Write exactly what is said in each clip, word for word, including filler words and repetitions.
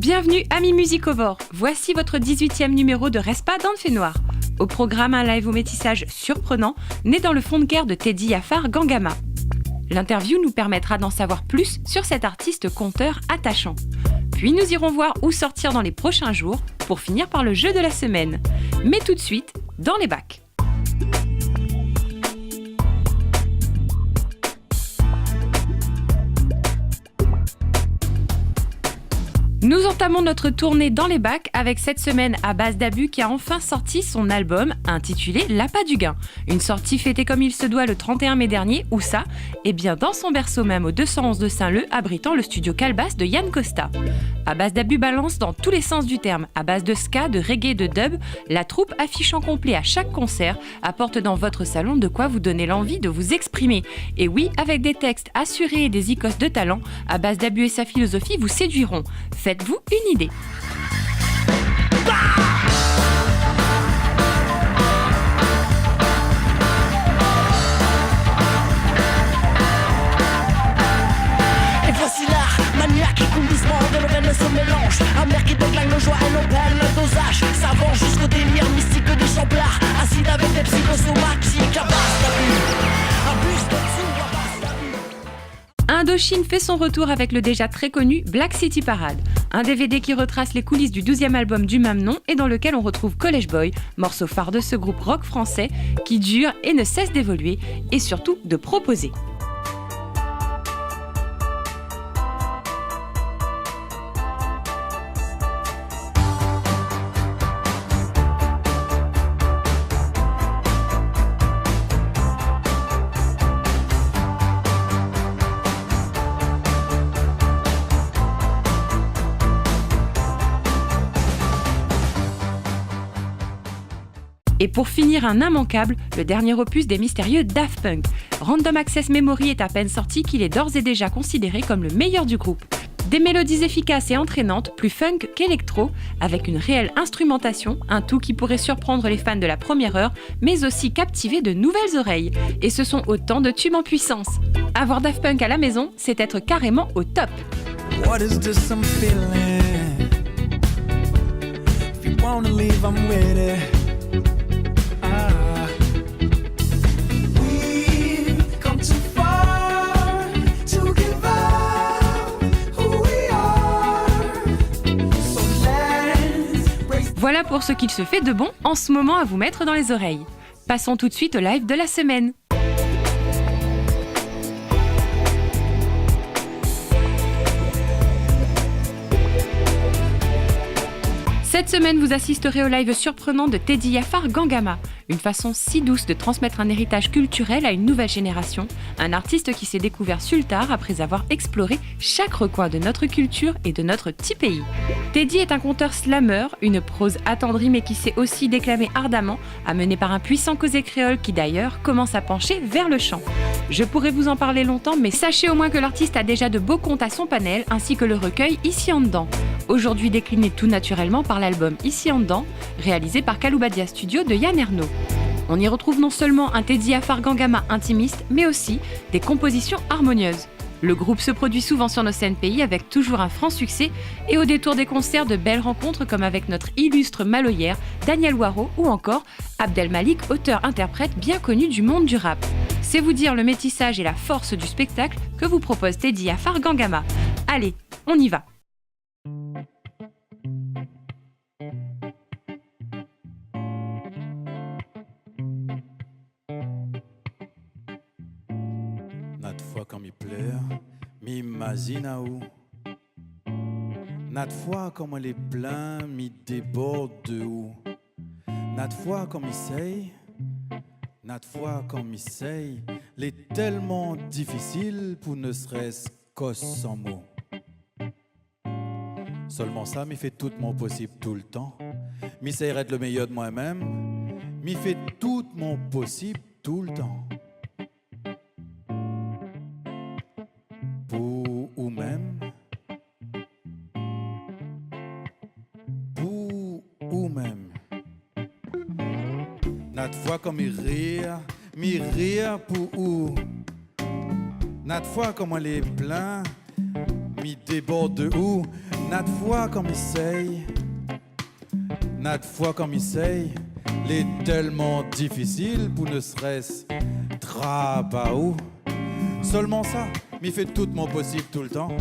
Bienvenue, amis musikovores. Voici votre dix-huitième numéro de Rès pa dan le fénoir. Au programme, un live au métissage surprenant, né dans le fond de cœur de Teddy Afar Gangama. L'interview nous permettra d'en savoir plus sur cet artiste conteur attachant. Puis nous irons voir où sortir dans les prochains jours pour finir par le jeu de la semaine. Mais tout de suite, dans les bacs. Nous entamons notre tournée dans les bacs avec cette semaine Abaz Dabu qui a enfin sorti son album intitulé Lapa du Gain. Une sortie fêtée comme il se doit le trente et un mai dernier, ousa ? Eh bien, dans son berceau même au deux cent onze de Saint-Leu, abritant le studio Calebasse de Yann Costa. Abaz Dabu balance dans tous les sens du terme, à base de ska, de reggae, de dub, la troupe affiche en complet à chaque concert apporte dans votre salon de quoi vous donner l'envie de vous exprimer. Et oui, avec des textes assurés et des icos de talent, Abaz Dabu et sa philosophie vous séduiront. Faites-vous une idée. Et voici la maniaque qui coule doucement de nos veines, ce mélange amer qui déglingue nos joies et nos peines. Le dosage s'avance jusqu'au délire mystique des champlars, acide avec des psychosomatiques. Abaz Dabu, abuse de tout, Abaz Dabu. Indochine fait son retour avec le déjà très connu Black City Parade, un D V D qui retrace les coulisses du douzième album du même nom et dans lequel on retrouve College Boy, morceau phare de ce groupe rock français qui dure et ne cesse d'évoluer et surtout de proposer. Et pour finir, un immanquable, le dernier opus des mystérieux Daft Punk. Random Access Memory est à peine sorti qu'il est d'ores et déjà considéré comme le meilleur du groupe. Des mélodies efficaces et entraînantes, plus funk qu'électro, avec une réelle instrumentation, un tout qui pourrait surprendre les fans de la première heure, mais aussi captiver de nouvelles oreilles. Et ce sont autant de tubes en puissance. Avoir Daft Punk à la maison, c'est être carrément au top. What is this I'm feeling? If you wanna leave, I'm with it. Ah. We've come too far to give up who we are. So let's raise. Voilà pour ce qu'il se fait de bon en ce moment à vous mettre dans les oreilles. Passons tout de suite au live de la semaine. Cette semaine, vous assisterez au live surprenant de Teddy Afar Gangama. Une façon si douce de transmettre un héritage culturel à une nouvelle génération, un artiste qui s'est découvert sur le tard après avoir exploré chaque recoin de notre culture et de notre petit pays. Teddy est un conteur slameur, une prose attendrie mais qui sait aussi déclamer ardemment, amené par un puissant causé créole qui d'ailleurs commence à pencher vers le chant. Je pourrais vous en parler longtemps, mais sachez au moins que l'artiste a déjà de beaux contes à son panel, ainsi que le recueil Ici en dedans. Aujourd'hui décliné tout naturellement par l'album Ici en dedans, réalisé par Kaloubadia Studio de Yann Ernaux. On y retrouve non seulement un Teddy Afar Gangama intimiste, mais aussi des compositions harmonieuses. Le groupe se produit souvent sur nos scènes pays avec toujours un franc succès et au détour des concerts de belles rencontres comme avec notre illustre maloyère Daniel Waro ou encore Abdelmalik, auteur-interprète bien connu du monde du rap. C'est vous dire le métissage et la force du spectacle que vous propose Teddy Afar Gangama. Allez, on y va. Natfoi kan mi plèr, mi imazine aou. Natfoi kan moin lé plin, mi débord de ou. Natfoi kan mi sèy, natfoi kan mi sèy, lé tèlman difisil pou ne srès kos an mo. Solman sa, mi fé tout mon posib toultan. Mi sèy èt le méyèr de moin mèm. Mi fé tout mon posib toultan. Pou ou mèm. Pou ou mèm. Natfoi kan mi rir, mi rir pou ou. Natfoi kan moin lé plin, mi débord de ou. Nadfoi kan mi sèy, nadfoi kan mi sèy, lé tèlman difisil pou ne srès trap aou. Sèlman sa, mi fé tout mon posib toultan.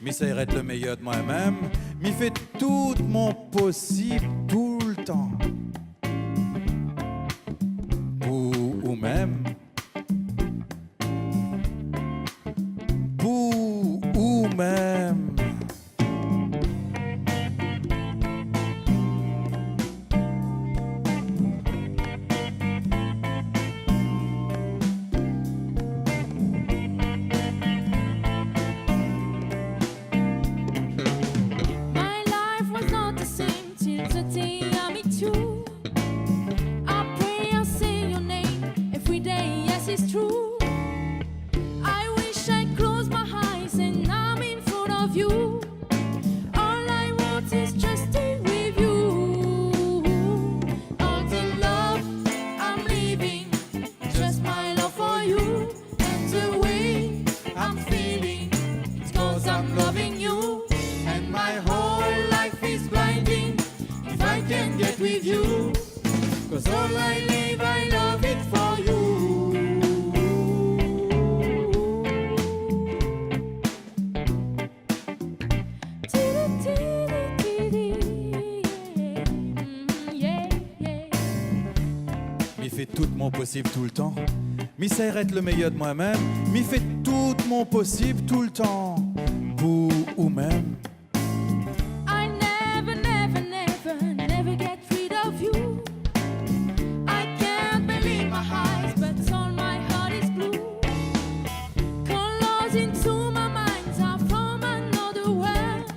Mi sèy rès le méyèr de moin mèm, mi fé tout mon posib toultan. Pou ou mèm. Pou ou mèm. My life was not the same till the day I met you. I pray, I say your name every day, yes, it's true. I wish I close my eyes and I'm in front of you. All I want is just stay with you. All the love I'm living, just my love for you. And the way I'm feeling, it's 'cause I'm loving you. And my whole life is blinding if I can get with you. 'Cause all I live, I love it for you. Mi fé tout mon posib toultan. Mi sèy rès le méyèr de moin mèm. Mi fé tout mon posib toultan. Pou ou mèm. I never, never, never, never get rid of you. I can't believe my eyes, but all my heart is blue. Colors into my mind are from another world.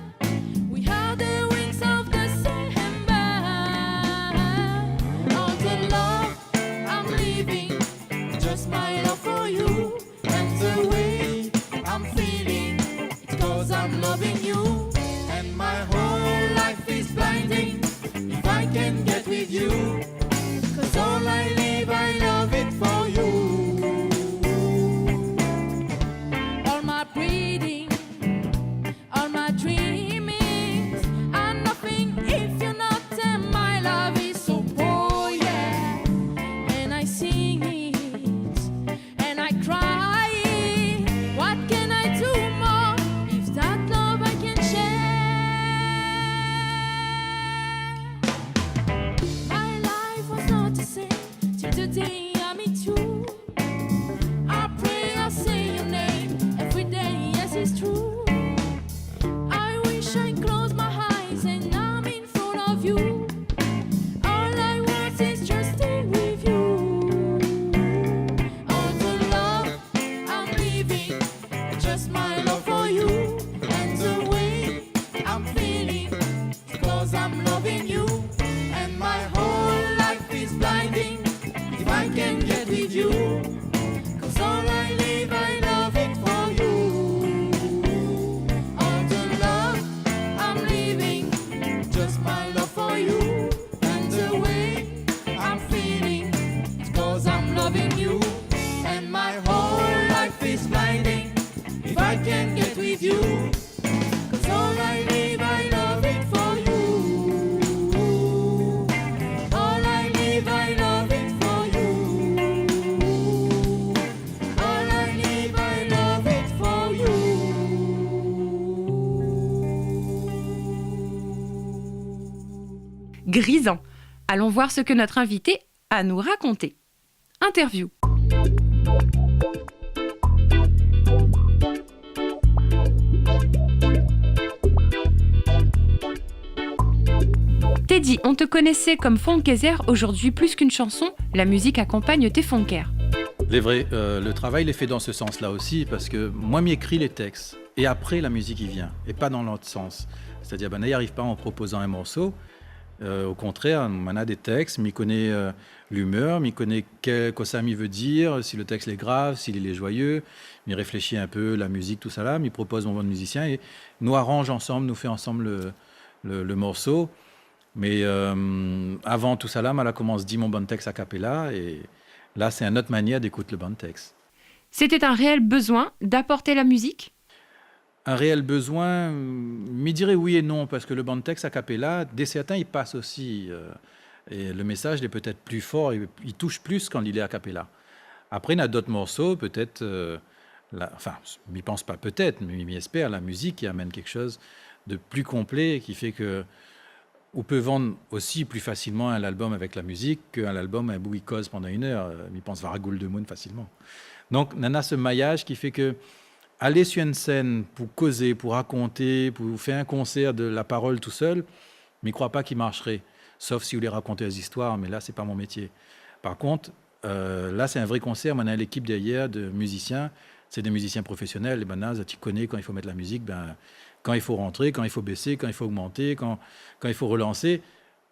We are the wings of the same bird. All the love I'm living, just my love for you. And the way I'm feeling, it's 'cause I'm loving you. And my whole life is blinding if I can get with you. 'Cause all I live, I love it for you. All my breathing, all my dreamings are nothing if you're not there. My love is so poor, yeah. And I sing it, and I cry it. What can I do more if that love I can share? My life was not the same till the day I met you. I pray, I say your name every day, yes, it's true. I wish I close my eyes and I'm in front of you. All I want is just stay with you. All the love I'm living, just my love for you. And the way I'm feeling, 'cause I'm loving you, and my whole life is blinding if I can get with you. 'Cause all I live, I love it for you. All the love I'm living, just my love for you, and the way I'm feeling, 'cause I'm loving you, and my whole life is blinding if I can get with you. 'Cause all I live, I love it for you. All I live, I love it for you. All I live, I love it for you. Grisant. Allons voir ce que notre invité a à nous raconter. Interview. Teddy, on te connaissait comme funkaiser, aujourd'hui plus qu'une chanson, la musique accompagne tes funkers. Lé vré, euh, le travay lé fé dan se sans-la osi, parske moin, mi ékri lé tèks, é apré, la mizik i vien, é pa dan lot sans. Sétadir, bin, i ariv pa an propozan in morso, euh, o kontrèr, moin néna dé tèks, mi koné, euh, limèr, mi koné kèl, kosa mi vé dir, si le tèks lé grav, si li lé joyeux, mi réfléshi in pé, la mizik, tousala, mi propoz mon bann mizisien é nou aranz ansanm, nou fé ansanm le, le, le morso. Mé, euh, avan tousala, ma la komans di mon bann tèks a capella, é la, sé in not manièr d'ékout le bann tèks. C'était un réel besoin d'apporter la musique ? Un réel bezoin, mi diré oui é non, parske le bann tèks a capella, dé sèrtin, i pas osi, euh, é le mésaz lé pétèt pli for, i, i toush plis kan li lé a capella. Apré, na dot morso, pétèt, euh, la, anfin, mi pans pa pétèt, mé mi, mi éspèr, la mizik i amenn kékshoz de pli konplé, ki fé ke ou pé vann osi pli fasilman in album avèk la mizik ke in album in boug i koz pandan inn èr, euh, mi pans va ragoul demoun fasilman. Donk, nana se mayaz ki fé ke alé su in sèn pou kozé, pou rakonté, pou fé in konsèr de la parol tousèl, mi kroi pa ki marshé, sof si ou lé rakont zistoir, mé la, sé pa mon métié. Par kont, euh, la, sé in vré konsèr. Moin néna in lékip dèrièr de mizisien, sé dé mizisien profésionèl. É banna, zot i koné kan i fo mèt la mizik, bin, kan i fo rantré, kan i fo bésé, kan i fo ogmanté, kan, kan i fo relansé.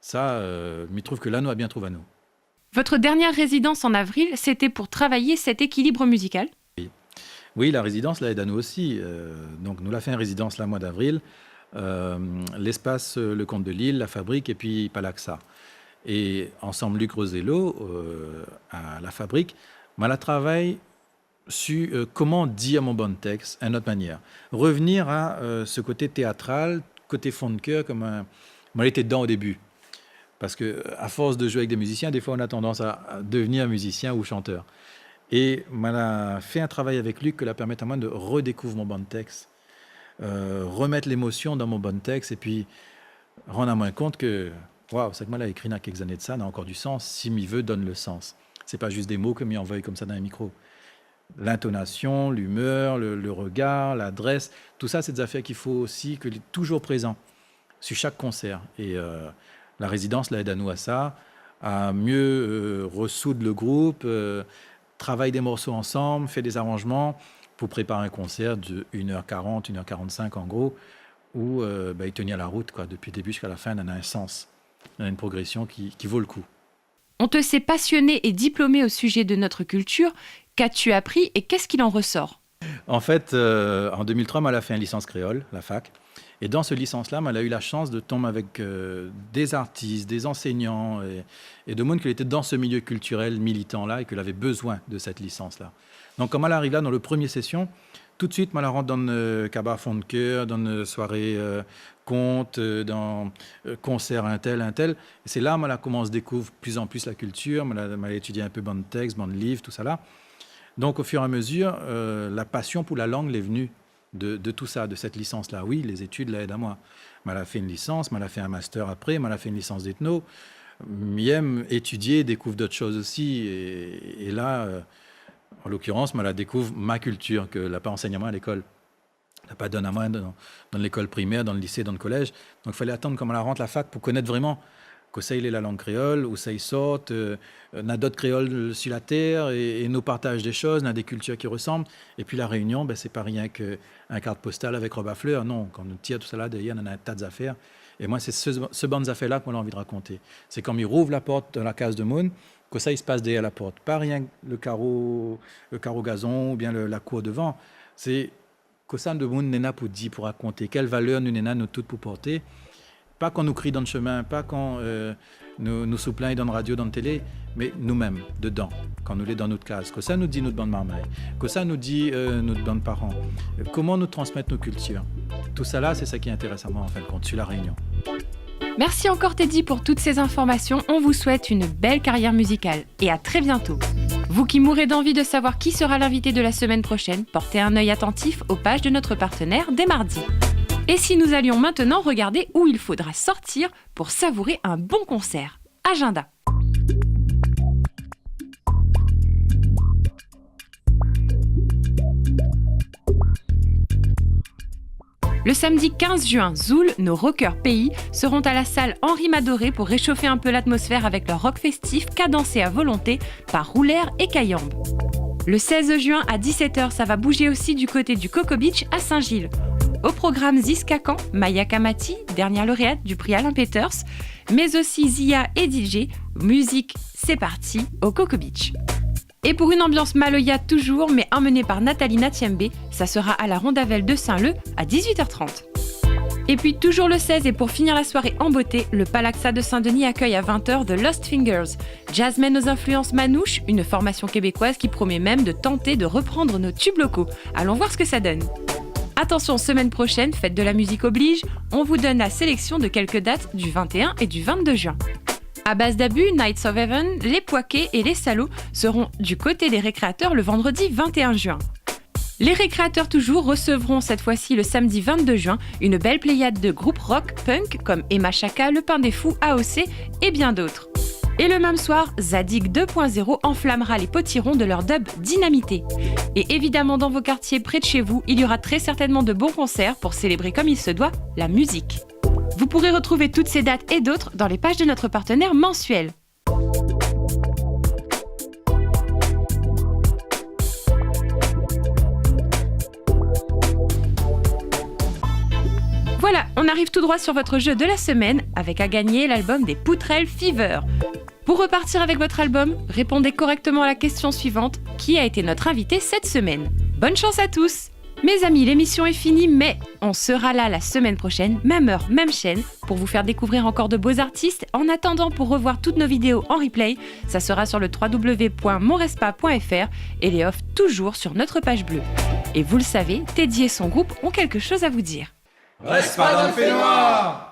Sa, euh, mi trouv ke la, nou la bien trouv anou. Votre dernière résidence en avril, c'était pour travailler cet équilibre musical ? Oui, la rézidans la èd anou osi. Euh, donk, nou la fé in rézidans la, moi d'avril, euh, l'espas, euh, Le Comte de Lille, La Fabrique épi Palaxa. É ansanm Luc Rosello, euh, a La Fabrique, ma la travay su, euh, koman dir mon bann tèks in not manièr. Revenir a, euh, se koté téatral, koté fon de kèr, kom in, moin lété dedan o débu. Parske, euh, a fors de zoué avèk dé mizisien, défoi, ou na tandans a, a devenir mizisien ou shantèr. É ma la fé in travay avèk Luc ke la pèrmèt amoin de redékouv mon bann tèks, euh, remèt lémosion dan mon bann tèks, épi rann amoin kont ke, waouh, sak moin la ékri na kèk zané de sa, na ankor du sans, si mi vé donn le sans. Sé pa zis dé mo ke mi anvoy komsa dan in mikro. L'intonasion, l'imèr, le, le regar, ladrès, tousa, sé dé zafèr ki fo osi ke lé touzour prézan su shak konsèr. É, euh, la rézidans la èd anou a sa, a mié, euh, resoud le group, euh, travay dé morso ansanm, fé dé zaranzman pou prépar in konsèr de inn èr karant, inn èr karant-sink an gro, ou, euh, ba, i tien la rout, koi, dopi le débu ziska la fin, nana in sans, nana in progrésion ki, ki vo le kou. On te sait passionné et diplômé au sujet de notre culture. Qu'as-tu appris et qu'est-ce qu'il en ressort ? An fèt, euh, an deux mille trois, ma la fé in lisans kréol, la fac. É dan se lisans la, ma la u la shans de tonm avèk, euh, dé zartis, dé anséyan é, é de moun ke lété dan se milié kiltirèl militan la é ke lavé bezoin de sèt lisans la. Donk, kan ma la ariv la, dan le promié sésion, tout de suit, ma la rant dan, euh, kabar fon de kèr, dan, euh, soiré, euh, kont, euh, dan, euh, konsèr intèl, intèl. É sé la, ma la komans dékouv pli an pli la kiltir, ma la, ma la étidié in pé bann tèks, bann liv, tousala. Donk, o fur é a mezir, euh, la pasion pou la lang lé vni de, de tousa, de sèt lisans la. Oui, lé zétid la èd amoin. Ma la fé in lisans, ma la fé in master apré, ma la fé in lisans d'étno. Mi èm étidié, dékouv dot shoz osi. É, é la, euh, an lokirans, ma la dékouv ma kiltir ke la pa ansègn amoin a lékol. La pa donn amoin dan, dan lékol primèr, dan lisé, dan kolèz. Donk, falé atann kan ma la rant la fac pou konèt vréman kosa i lé la lang kréol, ousa i sort, euh, na dot kréol su la tèr é, é nou partaz dé shoz, na dé kiltir ki resanm. Épi La Rényon, bin, sé pa rienk in kart postal avèk rob a flèr, non. Kan nou tir tousala dèrièr, nana in ta de zafèr. É moin, sé se, se bann zafèr la ke moin la anvi rakonté. Sé kan mi rouv la port dan la kaz de moun, kosa i spas dèrièr la port. Pa rienk le karo, le karo gazon oubien le, la kour devan. Sé kosa demoun néna pou di, pou rakonté, kèl valèr nou néna, nou tout, pou porté. Pa kan nou kri dan shemin, pa kan, euh, nou, nou souplingn dan radio, dan télé, mé nou mèm, dedan, kan nou lé dan nout kaz. Kosa nou di nout bann marmay, kosa nou di, euh, nout bann paran, euh, koman nou transmèt nout kiltir. Tousala, sé sa ki intérès amoin, an fin de kont, su La Rényon. Merci encore Teddy pour toutes ces informations. On vous souhaite une belle carrière musicale et à très bientôt. Vous qui mourrez d'envie de savoir qui sera l'invité de la semaine prochaine, portez un œil attentif aux pages de notre partenaire dès mardis. Et si nous allions maintenant regarder où il faudra sortir pour savourer un bon concert ? Agenda. Le samedi quinze juin, Zoul, nos rockers pays, seront à la salle Henri Madoré pour réchauffer un peu l'atmosphère avec leur rock festif cadencé à volonté par Roulère et Cayambe. Le seize juin à dix-sept heures, ça va bouger aussi du côté du Coco Beach à Saint-Gilles. Au programme Ziska Kan, Maya Kamati, dernière lauréate du prix Alain Peters, mais aussi Zia et D J. Musique, c'est parti au Coco Beach. Et pour une ambiance maloya toujours, mais emmenée par Nathalie Natiembe, ça sera à la Rondavelle de Saint-Leu à dix-huit heures trente. Et puis toujours le seize et pour finir la soirée en beauté, le Palaxa de Saint-Denis accueille à vingt heures The Lost Fingers. Jazzmen aux influences manouches, une formation québécoise qui promet même de tenter de reprendre nos tubes locaux. Allons voir ce que ça donne. Attention, semaine prochaine, fête de la musique oblige, on vous donne la sélection de quelques dates du vingt et un et du vingt-deux juin. À base d'abus, Nights of Heaven, Les Poiquets et Les Salauds seront du côté des Récréateurs le vendredi vingt et un juin. Les Récréateurs toujours recevront cette fois-ci le samedi vingt-deux juin une belle pléiade de groupes rock punk comme Emma Chaka, Le Pain des Fous, A O C et bien d'autres. Et le même soir, Zadig deux point zéro enflammera les potirons de leur dub Dynamité. Et évidemment, dans vos quartiers, près de chez vous, il y aura très certainement de bons concerts pour célébrer comme il se doit la musique. Vous pourrez retrouver toutes ces dates et d'autres dans les pages de notre partenaire mensuel. Voilà, on arrive tout droit sur votre jeu de la semaine avec à gagner l'album des Poutrelles, Fever. Pour repartir avec votre album, répondez correctement à la question suivante : qui a été notre invité cette semaine ? Bonne chance à tous ! Mes amis, l'émission est finie, mais on sera là la semaine prochaine, même heure, même chaîne, pour vous faire découvrir encore de beaux artistes. En attendant, pour revoir toutes nos vidéos en replay, ça sera sur le trois W point mon respa point F R et les off toujours sur notre page bleue. Et vous le savez, Teddy et son groupe ont quelque chose à vous dire. Rès pa dan le fénoir.